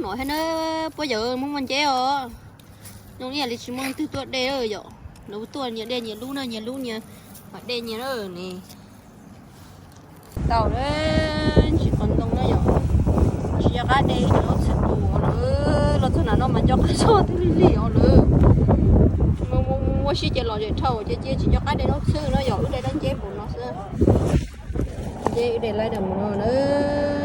Hab na, puab yawm muaj muaj nceb os. Nyob ib yam li tsis muaj leej twg tuaj de yom. Lawv tuaj nyias de nyias lub na, nyias lub nyias, dej nyias ne. Tau lawm, tsis qhov ntoo na yom. Tsis nco qab de ib co laub txhwb tus lawm, los txog nram no mas nco qab txog twb lig lig os lawm. Muaj sib ces los zem dhau ces cia tsis nco qab de laub txhwb na yom, wb de dab nceb npaum no xwb. Nceb wb de laib da mus no lawm.